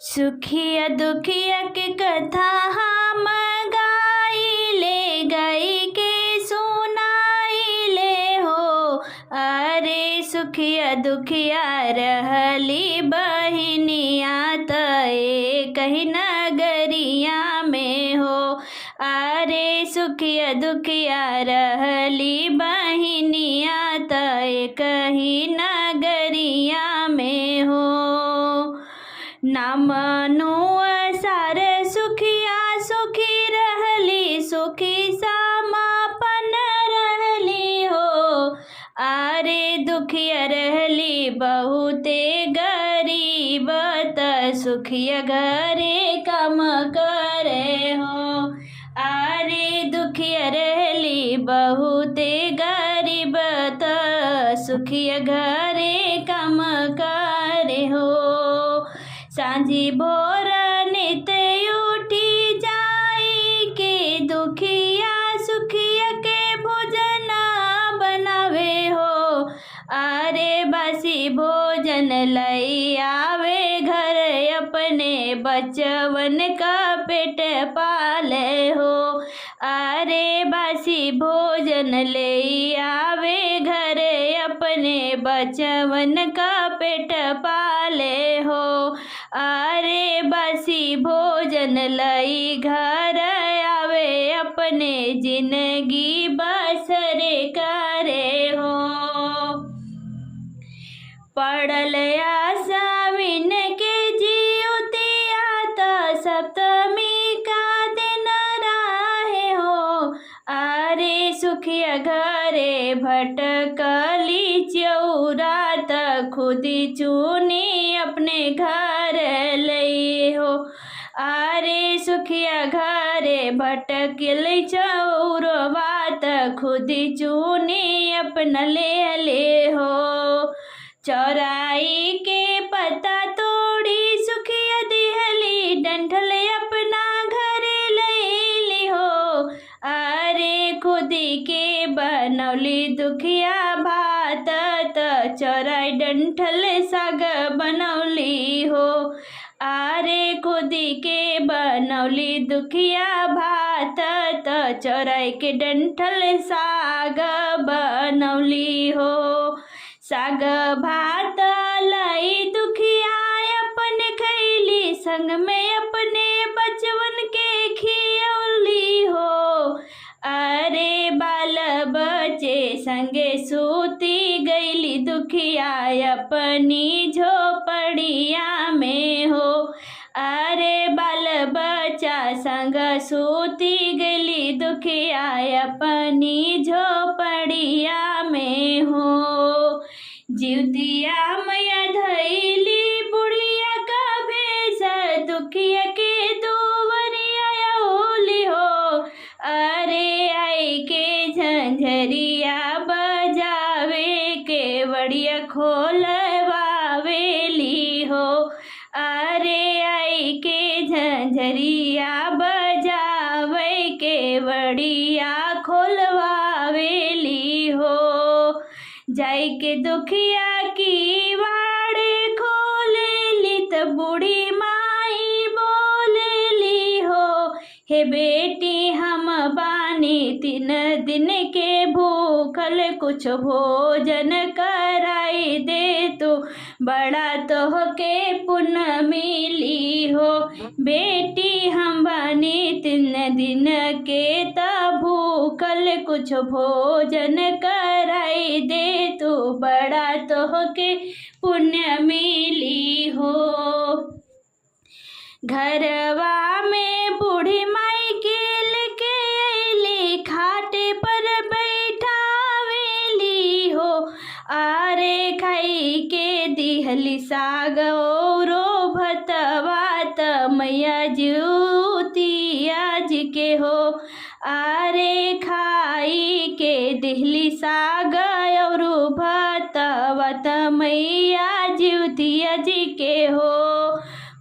सुखिया दुखिया के कथा हम गाइले, गाई के सुनाइले हो। अरे सुखिया दुखिया रहली बहिनिया त कहीं नगरिया में हो। अरे सुखिया दुखिया रहली बहिनिया त कहीं नगरिया में हो। नाम सार सुखिया सुखी रहली, सुखी समापन रहली हो। अरे दुखिया रहली बहुते गरीब त सुखिया घरे काम करे हो। अरे दुखिया रहली बहुते गरीब त सुखिया घरे काम करे हो। सांझी भोर नित उठी जाई के दुखिया सुखिया के भोजन बनावे हो। अरे बासी भोजन लई आवे घर अपने बचवन का पेट पाले हो। अरे बासी भोजन ले आवे घर अपने बचवन का पेट पाले हो। अरे बासी भोजन लई घर आवे अपने जिंदगी बसर करे हो। पड़ल आसाविन के जिउतिया त सप्तमी का दिन राहे हो। अरे सुखिया घरे भटकली चौरा त खुदी चुनी अपने घर लई हो। अरे सुखिया घरे भटकली चौरवा त खुदी चुनी अपना ले ले हो। चौराई के पता तोड़ी सुखिया दिहली डंठल अपना घरे लैली हो। अरे खुदी के बनौली दुखिया भात त चौराई डंठल साग बनौली हो। अरे खुदी के बनौली दुखिया भात त चौराई के डंठल साग बनौली हो। साग भात लाई दुखिया अपन खैली, संग में अपने बचवन के खियौली हो। अरे बाल बच्चे संगे सूती गईली दुखिया अपनी झोपड़िया में हो। अरे बाल बच्चा संग सूती गईली दुखिया अपनी झोपड़िया में हो। जिउतिया मैया धैली बुढ़िया का भेष, दुखिया के दुवरिया औली हो। अरे आई के झंझरिया बजावे के बड़िया खोलवावेली हो। अरे आई के झंझरिया बजावे के बड़िया खोलवावेली हो। जाई के दुखिया की वाड़े खोलेली त बूढ़ी माई बोलेली हो। हे बेटी हम बानी 3 दिन के भूखल, कुछ भोजन कराई दे तू बड़ा तोह के पुण्य मिली हो। बेटी हम बानी 3 दिन के त भूखल, कुछ भोजन कराई दे तू बड़ा तोह के पुण्य मिली हो। घरवा में बूढ़ी माई के लेके अइली, खाटे पर बैठावेली हो। अरे खाई के दिहली साग औरो भतवा त मैया जिउतिया जी के हो। अरे खाई के दिहली साग औरो भतवा त मैया जिउतिया जी के हो।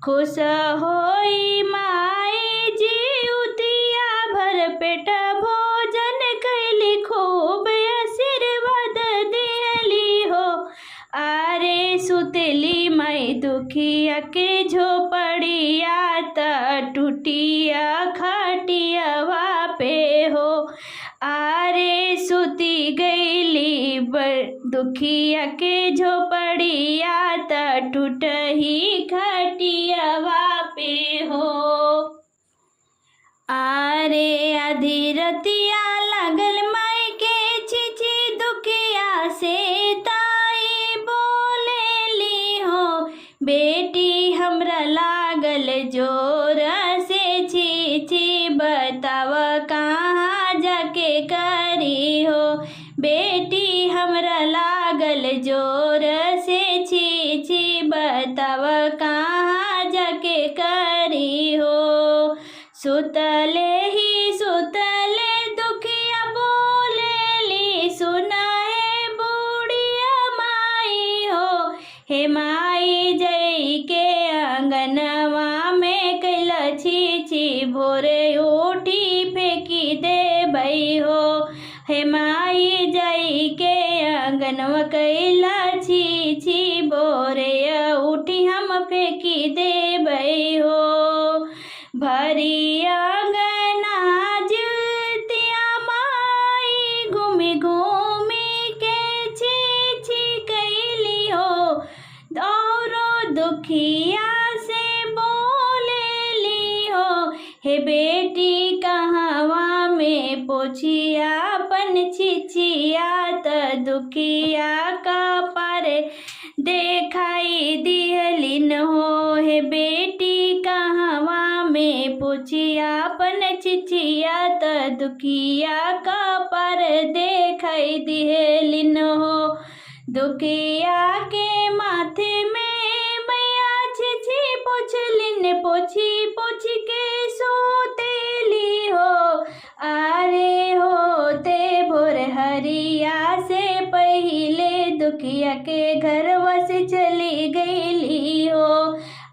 खुश होई माई जिउतिया भर पेट भोजन कैली, खूब आशीर्वाद दिहली हो। अरे सुतली माई दुखिया के झोपड़िया त टूटिया खटियावा पे हो। आरे सुती गईली दुखिया के झोपड़िया त टूटही खटियावा पे हो। आरे आधी रतिया लागल माई के छिछि दुखिया से ताई बोलेली हो, बेटी हमरा लागल जोर से छी बताव कहाँ जाके करी हो, बेटी हमरा लागल जोर से छी बताव कहाँ जाके करी हो। सुतले ही सुतले दुखिया बोलेली सुनाए बूढ़िया माई हो, हे माई जई के आंगनवा में कैल छी छी भोरे उठी फेंकी देबई हो, हे माई जई के आंगनवा कैला छी छी भोरे उठी हम फेंकी देबई हो। भरी आंगना जुतिया माई घूमी घूमी के छी छी कैली हो, औरो दुखिया से बोलेली हो, हे बेटी कहवा में पोछिया अपन छिछिया त दुखिया का पर देखाई दिहलिन हो, हे बेटी कहवा में पोछिया अपन छिछिया त दुखिया का पर देखाई दिहलिन हो। दुखिया के माथे में मैया छिछि पोछलिन पोछी पोछ के सोतेली हो, आरे होते भोर हरिया से पहिले दुखिया के घरवा से चली गईली हो,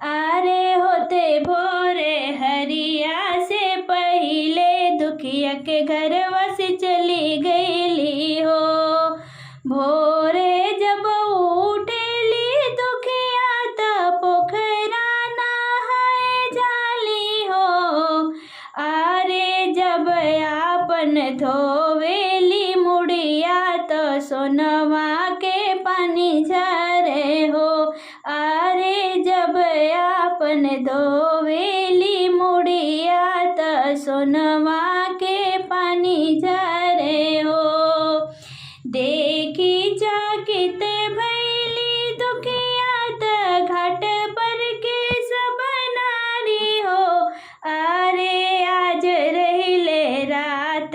आरे होते भोरे हरिया से पहिले दुखिया के घरवा से चली गईली हो। भोरे जब उठेली दुखिया त पोखरा नहाए जाली हो, आरे जब आपन धोवेली मुड़िया त सोनवा के पानी झरे हो, आरे जब आपन धोवेली मुड़िया त सोनवा के पानी झरे हो। देखी चकित भैली दुखिया त घाट पर के सब नारी हो, अरे आज रहिले रात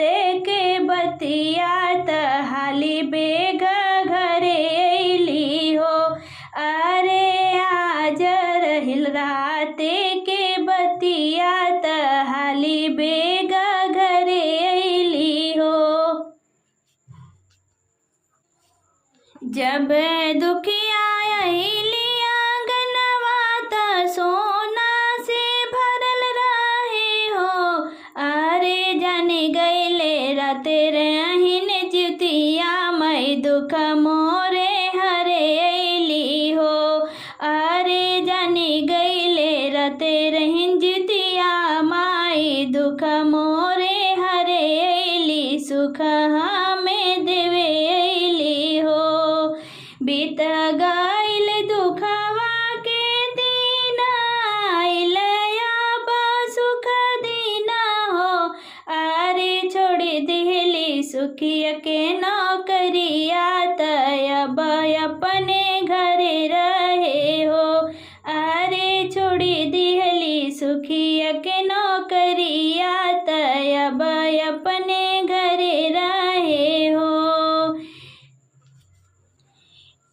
के बतिया त हाली बेग घरे अइली हो, अरे आज रहिल रात के बतिया त हाली बेग घरे अइली हो। जब दुखिया अइली आंगनवा त सोना से भरल रहे हो, अरे जाने गईले राते रहिन जितिया मई दुख मोरे हरे अइली हो, अरे जाने गईले राते रहिन जितिया माई दुख मोरे हरे अइली सुख हमें देवे अइली हो। बीत गईल दुखवा के दिन आइल अब सुख दिन हो, अरे छोड़ दिहली सुखिया के नौकरिया त अब अपने घरे रहे हो, अरे छोड़ दिहली सुखिया के नौकरिया त अब अपने घरे रहे हो।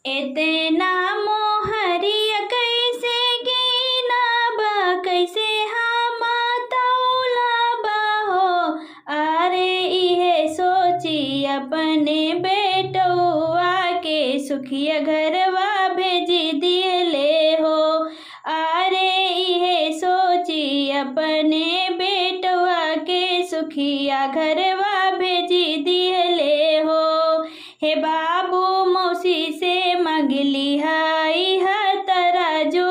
इतना मोहरिया कैसे गिनाब कैसे हम तौलाब हो, अरे इहे सोची अपने बेटौआ के सुखिया घरवा भेज दिले हो, अरे इहे सोची अपने बेटौआ के सुखिया घरवा भेज दिले हो। हे बाबू मौसी से मांगली हई ह तराजू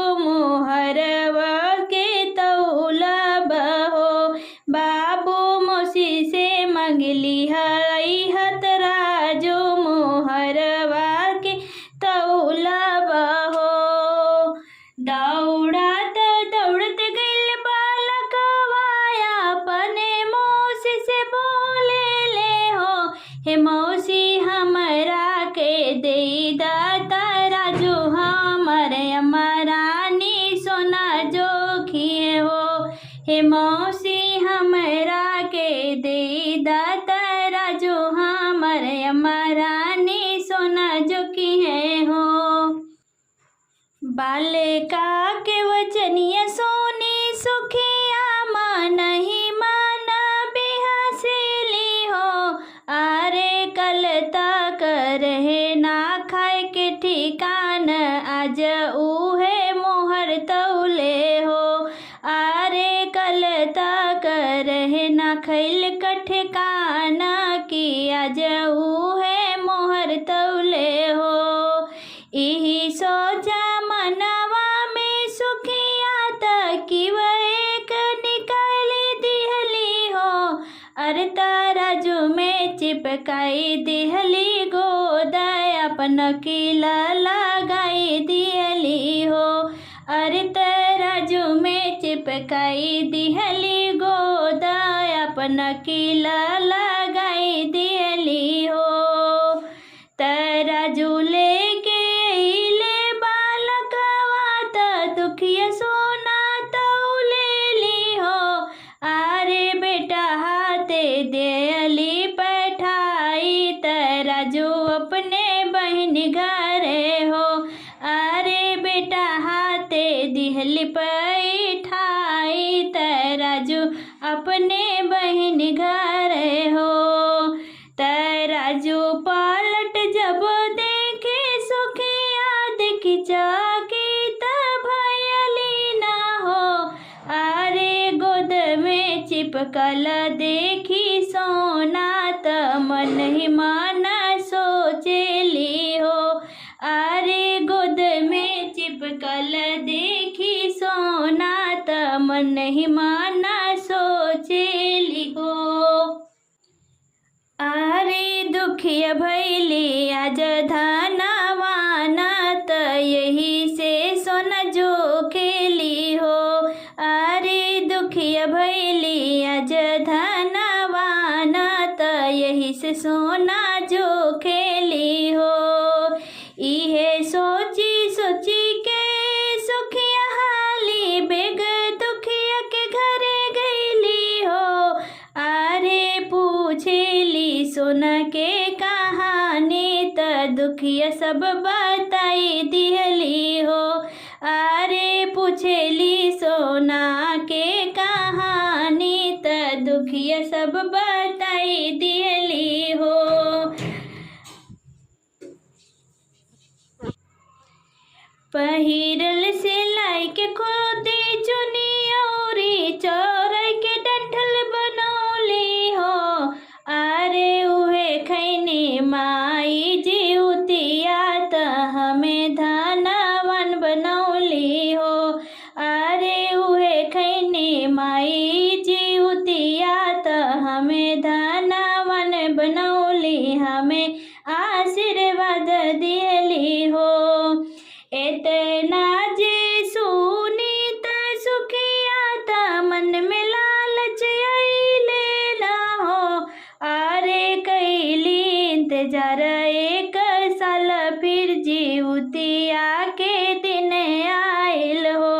हे मौसी हमरा के दे दाता जो हमर अमरानी सोना जो की है हो। बालिका के वचनिया सोनी सुखिया मान ही माना बेहसेली हो। अरे कल तक रहे ना खाए के ठिकान आज उहे मोहर तौले हो। अरे कल तक रहे ना खैल कठकान की आज उहे मोहर तौले हो। यही सोचा मनवा में सुखिया तकी एक निकाल दिहली हो। अरे ताराजू में चिपकाई दिहली गोद अपन किला लगाई दिहली हो। अरे तराजू में चिपकाई दिहली गोद अपन किला लगाई दिहली हो। तराजू लेके अइले बालकवा त दुखिया सोना तौले ली हो। अरे बेटा हाथे देली बैठाई तराजू अपने बहन घरे हो। अरे बेटा हाथे दिहली बैठाई तराजू अपने बहन घरे हो। तराजू पलट जब देखे सुखिया देखी चाकी त भयली ना हो। अरे गोद में चिपकल देखी सोना त मन ही मन सोचेली हो। अरे गोद में चिपकल देखी सोना त मन ही मन सोचेली हो। अरे दुखिया भैली आज धनवान त यही से सोना जो खेली हो। अरे दुखिया भैली आज धनवान त यही से सोना जो खेली हो। इहे सोची सोची के सुखिया हाली बेग दुखिया के घरे गईली हो। अरे पूछेली सोना के कहानी त दुखिया सब बताई दिहली हो। अरे पूछेली सोना के कहानी त दुखिया सब बताई दिहली हो। पहिरल सिलाई के खोदी चुनी औरी चोरई के डंठल बनौली हो। अरे उहे खैनी माई जीउतिया त हमें धनवन बनौली हो। अरे उहे खैनी माई जीउतिया त हमें धनवन बनौली हमें आशीर्वाद दिहली हो। इतना जे सुनी त सुखिया त मन में लालच अइले ना हो। अरे कैली इंतजार एक साल फिर जीवतिया के दिन आइल हो।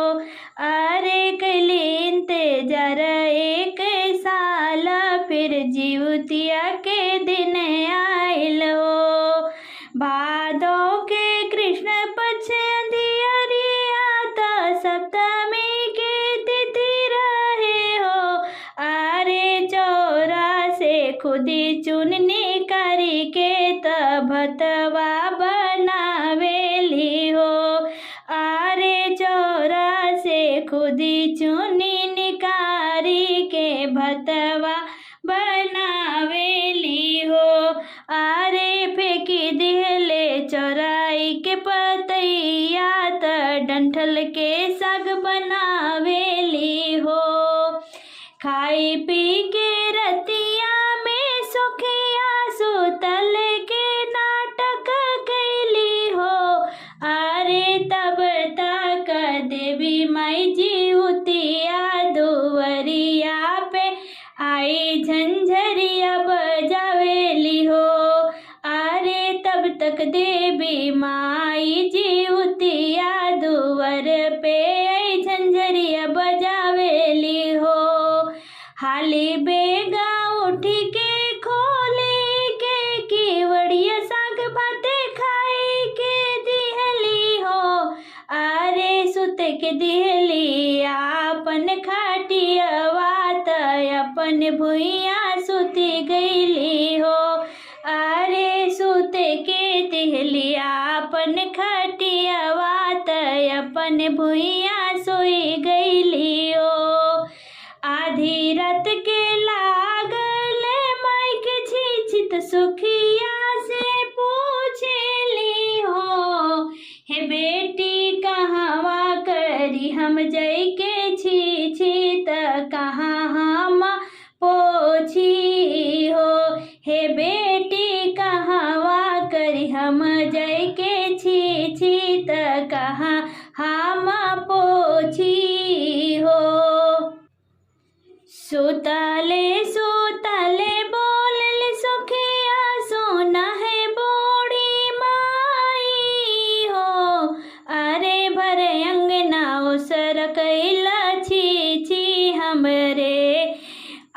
अरे कैली इंतजार एक साल फिर जीवतिया के दिन आइल हो। भादो के कृष्ण पक्ष अंधियारिया त सप्तमी के तिथि रहे हो। अरे चौरा से खुदी चुननी करी के त भतवा बनावेली हो। अरे चौरा से खुदी चुनी निकारी के भतवा बनावेली हो। अरे फेंकी दिहले चौराई के पतैया त डंठल के साग बनावेली हो। खाई पी के रतिया में सुखिया सुतल के नाटक कैली हो। अरे तब तक देवी माई जीवतिया दुवरिया पे आई झंझरिया बजावेली हो। अरे तब तक देवी माई जीवतिया दुवर पे आई झंझरिया बजावेली हो। हाली बेगा उठ के खोले के केवड़िया साग भात खाए के दिहली हो। अरे सुत के दिहली आपन खाटियवा त अपन भुइया सुति गईली हो। अरे सुत के दिहली आपन खटियवा त अपन भुइया सोई गईली हो। आधी रात के लागल माइक छिछित सुखिया से पूछली हो, हे बेटी कहवा करी हम जई के छी छी त कहाँ हम पोछी हो। हे बेटी कहवा करी हम जई के छी छी त कहाँ हम पोछी हो। सुतले सुतले बोलल सुखिया सोना है बोड़ी माई हो। अरे भर अंगना उसर कैला छी छी हमरे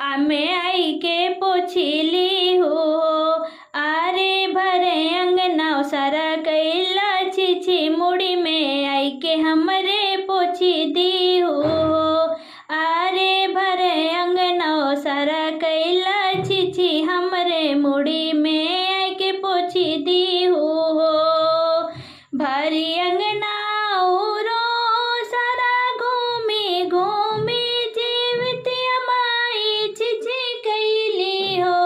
आमे आई के पोछली हो। अरे भर अंगना उसर कैला छी छी मुड़ी में आई के हमरे पोछी दी हो। अरे भर अंगना सारा कैला छी छी हमरे मुड़ी में आई के पोछी दी हो। भरी अंगना रो सारा घूमी घूमी जीवतिया माई छी कैली हो।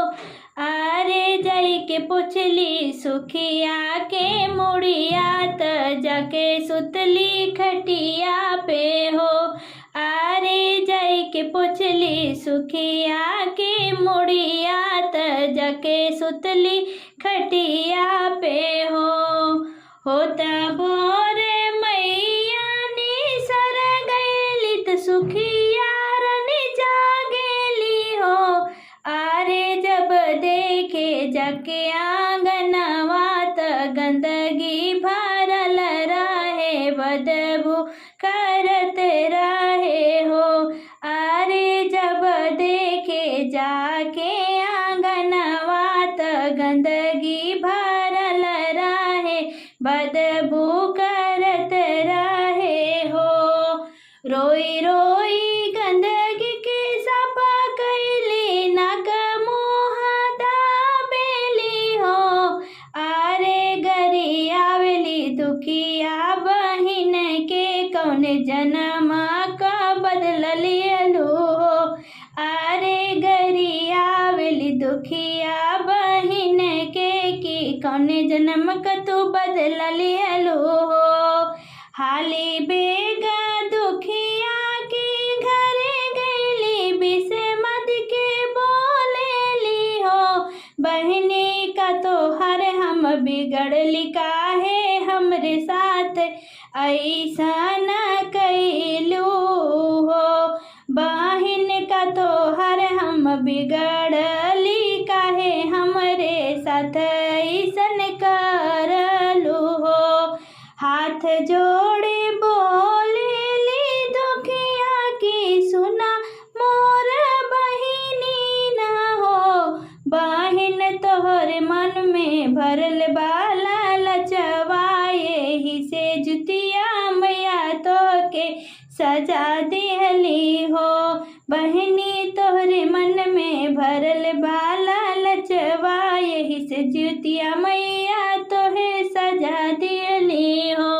अरे जाई के पुछली सुखिया के मुड़िया त जाके सुतली खटिया पे हो। अरे जाई के पुछली सुखिया के मुड़िया त जाके सुतली खटिया पे हो। हो त भोरे मैया नी सर गईली त सुखिया रनी जागेली हो। अरे जब देखे जाके आंगनवा त गंदगी भरल रहे बदबू करत रहे हो। अरे जब देखे जाके आंगनवा त गंदगी भरल रहे बदबू करत रहे हो। रोई रोई गंदगी के साफा कैली नाक मुँह दाबेली हो। अरे गरी आवेली दुखिया बहिन के कौन जन्म का बदल लियलू हो। अरे गरी आवेली दुखिया बहिन के की कौन जन्म का तू बदल लियलू हो। हाली बेगा दुखिया के घरे गईली बिस्मत के बोलेली हो। बहनी का तोहर हम बिगड़ली काहे हमरे साथ ऐसा न कैलू हो। बहिन का तोहर हम बिगड़ली काहे हमरे साथ ऐसन करलू हो। हाथ जोड़े बोलेली दुखिया की सुना मोर बहिनी ना हो। बहिन तोहर मन में भरल बाला लचवाए ही से जुतिया मैया तो के सजा दिहली हो। बहिनी तोहरे मन में भरल बाला लचवाए ही से जुतिया मैया तोहे सजा दिहली हो।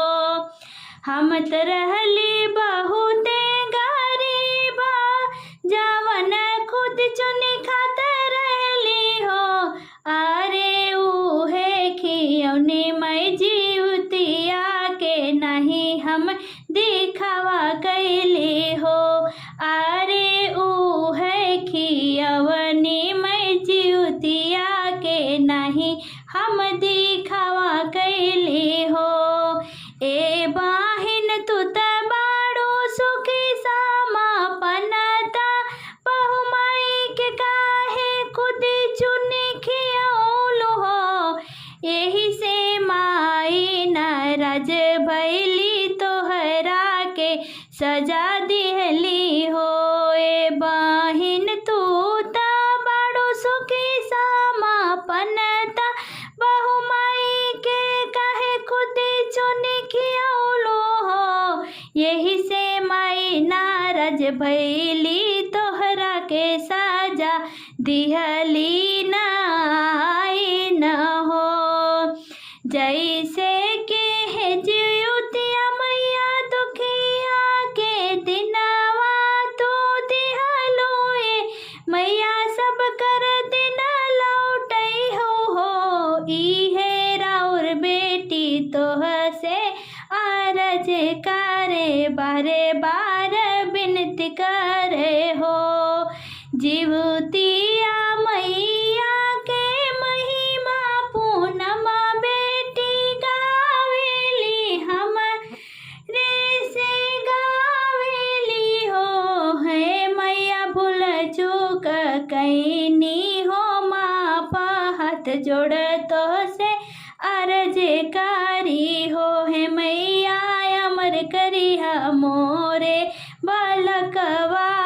हम त रहली बहुते गरीबा जवन खुद चुनी खात रहली हो। अरे उहे खियौने मैं जीवतिया के नहीं हम दिखावा कैली हो। अरे उहे खियवनी मैं जीवतिया के नहीं हम दिखावा कैली हो। ए बाहिन तू त नाराज भैली तोहरा के साजा दिहली नाई न हो। जैसे के है जिउतिया मैया दुखिया के दिनवा तो दिहलो ए मैया, सब कर दिना लौटई हो। इहे राउर बेटी तोह से अरज करे, बारे बार बिनती करे हो। जीवतिया मैया के महिमा पूनम बेटी गावेली, हम रे से गावेली हो। है मैया भूल चूक कैनी हो माप, हाथ जोड़ तो से अर्ज कारी हो। हे मैया अमर करिहा मोरे बालकवा।